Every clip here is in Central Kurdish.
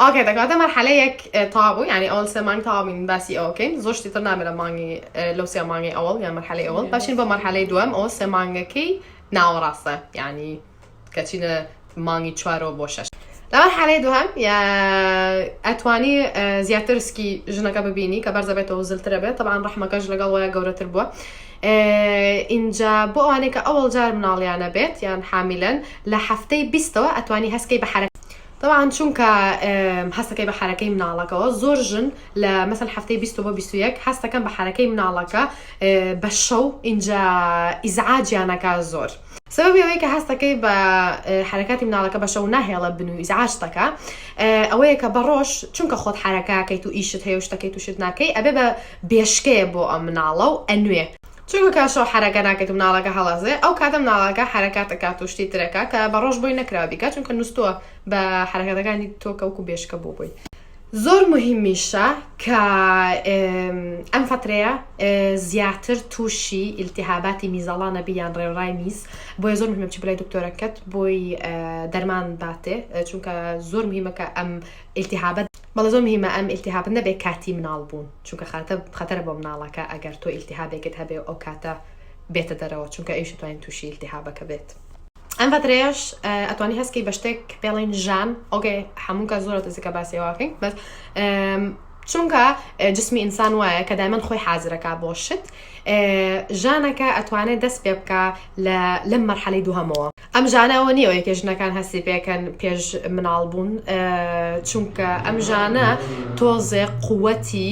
okay دەکاتە مەرحەلە یەک تەواو بوو یانی ئەوەڵ سێ مانگ تەواو بین باسی ئەوە کەین زۆر شتی تر نابێت لە مانگی لەو سێ مانگەی ئەوەڵ یان مەرحەلەی ئەوەڵ باشین بۆ مەرحەلەی دووەم ئەوە سێ مانگەکەی ناوەڕاستە یانی کە چینە مانگی چوارەوە بۆ شەش لە مەرحەلەی دووهەم یا ئەتوانی زیاتر سکی ژنەکە ببینی کە بەرزە بێتەوە زلترە بێت تەبعەن ڕەحمەکەش لەگەڵ وایە گەورەتر بووە ئینجا بۆ ئەوانەی کە ئەوەڵ جار مناڵیانە بێت یان حامیلەن لە هەفتەی بیستەوە ئەتوانی هەستکەی بە حەرەکە تەبعەن چونکە هەستەکەی بە حەرەکەی مناڵەکەوە زۆر ژن لە مەسەن هەفتەی 20 بۆ 21 هەستەکەن بە حەرەکەی مناڵەکە بە شەو ئینجا ئیزعاجیانەکە زۆر سەبەبی ئەوەی کە هەستەکەی بە حەرەکاتی مناڵەکە بە شەو ناهێڵە بن و ئیزعاج دەکا ئەوەیە کە بە ڕۆژ چونکە خۆت حەرەکاکەیت و ئیشت هەیە و شتەکەیت و شت ناکەی ئەبێ بە بێشکەیە بۆ ئەم مناڵە و ئەنوێ چونکە کە شەو حەرەکە ناکەیت و مناڵەکە هەڵەزێ ئەو کاتە مناڵەکە حەرەکات ئەکات و شتی ترەکا کە بە ڕۆژ بۆی نەکرا بیکات چونکە نوستووە بە حەرەکاتەکانی تۆ کە وەکو بێشکە بۆ بۆی. زۆر موهیمیشە کە ئەم فەترەیە زیاتر تووشی ئیلتیهاباتی میزەڵا نەبی یان ڕێوڕای میز بۆیە زۆر مهمە بچی بۆ لای دکتۆرەکەت بۆی دەرمان باتێ چونکە زۆر مهمە کە ئەم ئیلتیهابە بەڵێ زۆر مهمە ئەم ئیلتیهابە نەبێ کاتی مناڵ بوون چونکە خاتە خەتەرە بۆ مناڵەکە ئەگەر تۆ ئیلتیهابێکت هەبێ و ئەو کاتە بێتە دەرەوە چونکە ئەویش ئەتوانین تووشی ئیلتیهابەکە بێت. ئەم فترەیەش ئەتوانی هەستکەی بە شتێک پێڵین ژان okay هەموو کە زۆرە تەزیکە باسی ئەوەکەین بەس چونکە جسمی ئینسان وایە کە دایمەن خۆی حازرەکە بۆ شت ژانەکە ئەتوانێت دەست پێ بکە لە لەم مەرحەلەی دووهەمەوە ئەم ژانە ئەوە نییە ئەوەی کە ژنەکان هەستی پێکەن پێش مناڵ بوون چونکە ئەم ژانە تۆزێ قووەتی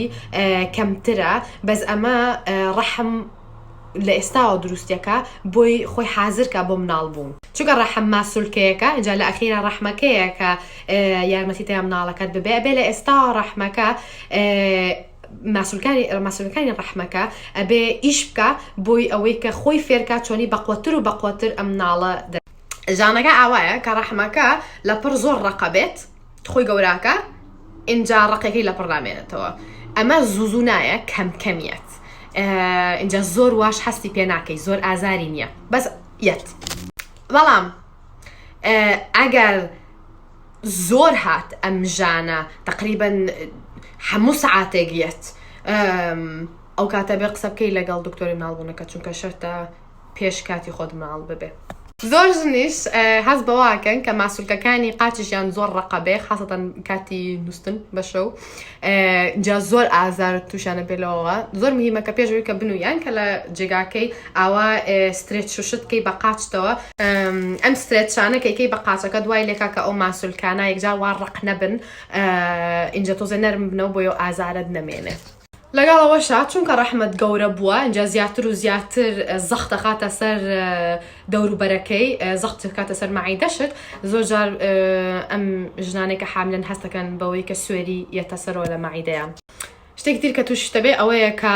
کەمترە بەس ئەمە ڕەحم لە ئێستاوە دروستیەکە بۆی خۆی حازرکە بۆ مناڵ بوون چونکە ڕەحم ماسولکەیەکە ئینجا لە ئەخیرا ڕەحمەکەیە کە یارمەتی تیا مناڵەکەت ببێ ئەبێ لە ئێستاوە ڕەحمەکە ماسولکانی ماسولکانی ڕەحمەکە ئەبێ ئیش بکە بۆی ئەوەی کە خۆی فێرکا چۆنی بەقوەتر و بەقوەتر ئەم مناڵە ژانەکە ئاوایە کە ڕەحمەکە لە پڕ زۆر ڕەقە بێت خۆی گەوراکە ئینجا ڕقەکەی لە پڕ نامێنێتەوە ئەمە زوو زوو نایە کەم کەمیەت ئینجا زۆر واش هەستی پێ ناکەی زۆر ئازاری نییە بەس یەت بەڵام ئەگەر زۆر هات ئەم ژانە تقریبا هەموو سەعاتێک یەت ئەو کاتە بێ قسە بکەی لەگەڵ دکتۆری مناڵبوونەکە چونکە شەرتە پێش کاتی خۆت مناڵ ببێ. زۆر ژنیش هەست بەوە ئەکەن کە ماسولکەکانی قاچیشیان زۆر ڕەقە بێ خاسەتەن کاتی نووستن بە شەو جا زۆر ئازار تووشانە بێ لەوەوە زۆر مهمە کە پێش کە بنوو یان کە لە جێگاکەی ئاوا stretch شت کەی بە قاچتەوە ئەم stretch انە کەیکەی بە قاچەکە دوای لێکا کە ئەو ماسولکانە یەکجار وا ڕق نەبن ئینجا تۆزێ نەرم بنەوە بۆیە ئازارت نەمێنێ. لەگەڵ ئەوەشا چونکە ڕەحمت گەورە بووە ئینجا زیاتر و زیاتر زەخت دەخاتە سەر دەوروبەرەکەی زەخت دەکاتە سەر مەعیدەشت زۆر جار ئەم ژنانەی کە حاملن هەستەکەن بەوەی کە سوێری یەتە سەرەوە لە مەعیدەیان. شتێکی تر کە تووشت دەبێ ئەوەیە کە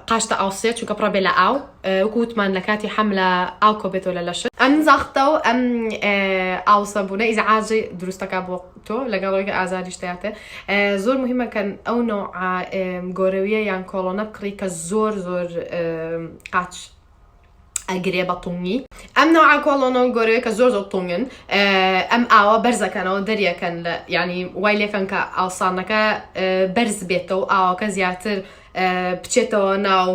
قاچتە ئاوسێ چونکە پڕە بێ لە ئاو وەکو وتمان لە کاتی حەملە ئاو کۆبێتەوە لە لەشت ئەم زەختە و ئەم ئاوسەبوونە ئیزعاجی دروستەکە بۆ تۆ لەگەڵ ئەوەی کە ئازاریش دەیاتێ زۆر مهمە کە ئەو نەوعە گۆرەویە یان کۆڵۆنە بکڕی کە زۆر زۆر قاچ ئەگرێ بە تونگی ئەم نەوعە کۆڵۆنە و گۆرەویە کە زۆر زۆر تونگن ئەم ئاوە بەرزەکەنەوە دەریەکەن لە ینی وای لێکەن کە ئاوسانەکە بەرز بێتەوە ئاوەکە زیاتر بچێتەوە ناو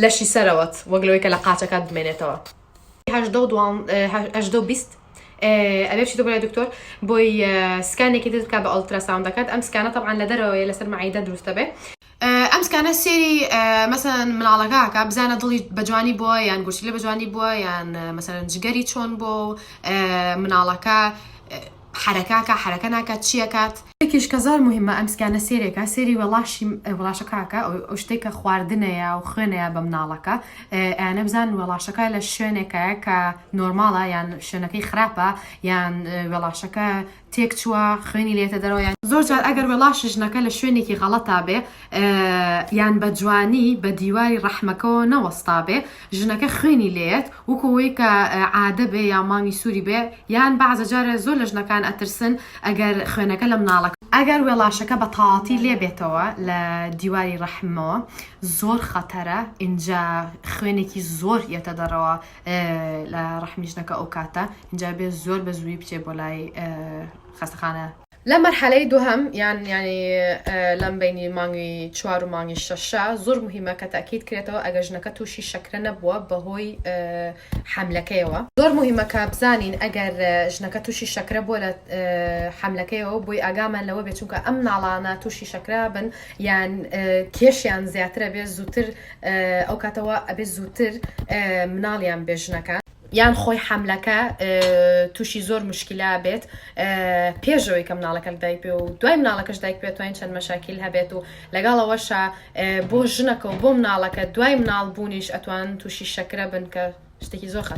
لەشی سەرەوەت وەک لەوەی کە لە قاچەکەت بمێنێتەوە. 18 و 18 و 20 ئەبێ بچیتە بۆ لای دکتۆر بۆی scan ێکی تر بکات بە ultrasound دەکات ئەم scan ە تەبعەن لە دەرەوەیە لەسەر مەعیدە دروستە بێ ئەم scan ە سێری مەسەن مناڵەکە ئەکا بزانە دڵی بەجوانی بووە یان گورچیلە بەجوانی بووە یان مەسەن جگەری چۆن بۆ مناڵەکە حەرەکاکە حەرەکە ناکات چیەکات. یەکیش کە زۆر موهیمە ئەم scan ە سێرێکە سێری وێڵاشی وێڵاشەکە ئەکا ئەو شتەی کە خواردنەیە و خوێنەیە بە مناڵەکە ئەیانە بزانن وێڵاشەکە لە شوێنێکایە کە normal ە یان شوێنەکەی خراپە یان وێڵاشەکە تێک چووە خوێنی لێتە دەرەوە یان زۆر جار ئەگەر وێڵاشی ژنەکە لە شوێنێکی غەڵەتا بێ یان بە جوانی بە دیواری ڕەحمەکەوە نەوەستابێ ژنەکە خوێنی لێیەت وەکو ئەوەی کە عادە بێ یا مانگی سوری بێ یان بەعزە جارێ زۆر لە ژنەکان ئەترسن ئەگەر خوێنەکە لە مناڵەکە ئەگەر وێڵاشەکە بە تەواتی لێ بێتەوە لە دیواری ڕەحمەوە زۆر خەتەرە ئینجا خوێنێکی زۆر یەتە دەرەوە لە ڕەحمی ژنەکە ئەو کاتە ئینجا بێ زۆر بە زووی بچێ بۆ لای خەستەخانە. لە مەرحەلەی دووهەم یان یانی لەم بەینی مانگی چوار و مانگی شەشە زۆر موهیمە کە تەئکید کرێتەوە ئەگەر ژنەکە تووشی شەکرە نەبووە بەهۆی حەملەکەیەوە. زۆر موهیمە کە بزانین ئەگەر ژنەکە تووشی شەکرە بووە لە حەملەکەیەوە بۆی ئاگامان لەوە بێت چونکە ئەم مناڵانە تووشی شەکرە بن یان کێشیان زیاترە بێ زووتر ئەو کاتەوە ئەبێ زووتر مناڵیان بێ ژنەکان. یان خۆی حەملەکە توشی زۆر مشکلە بێت پێشەوەی کە مناڵەکە دایک بێ و دوای مناڵەکەش دایک بێت توانین چەند مەشاکیل هەبێت و لەگەڵ ئەوەشا بۆ ژنەکە و بۆ مناڵەکە دوای مناڵ بوونیش ئەتوان توشی شەکرە بن کە شتێکی زۆر خەت.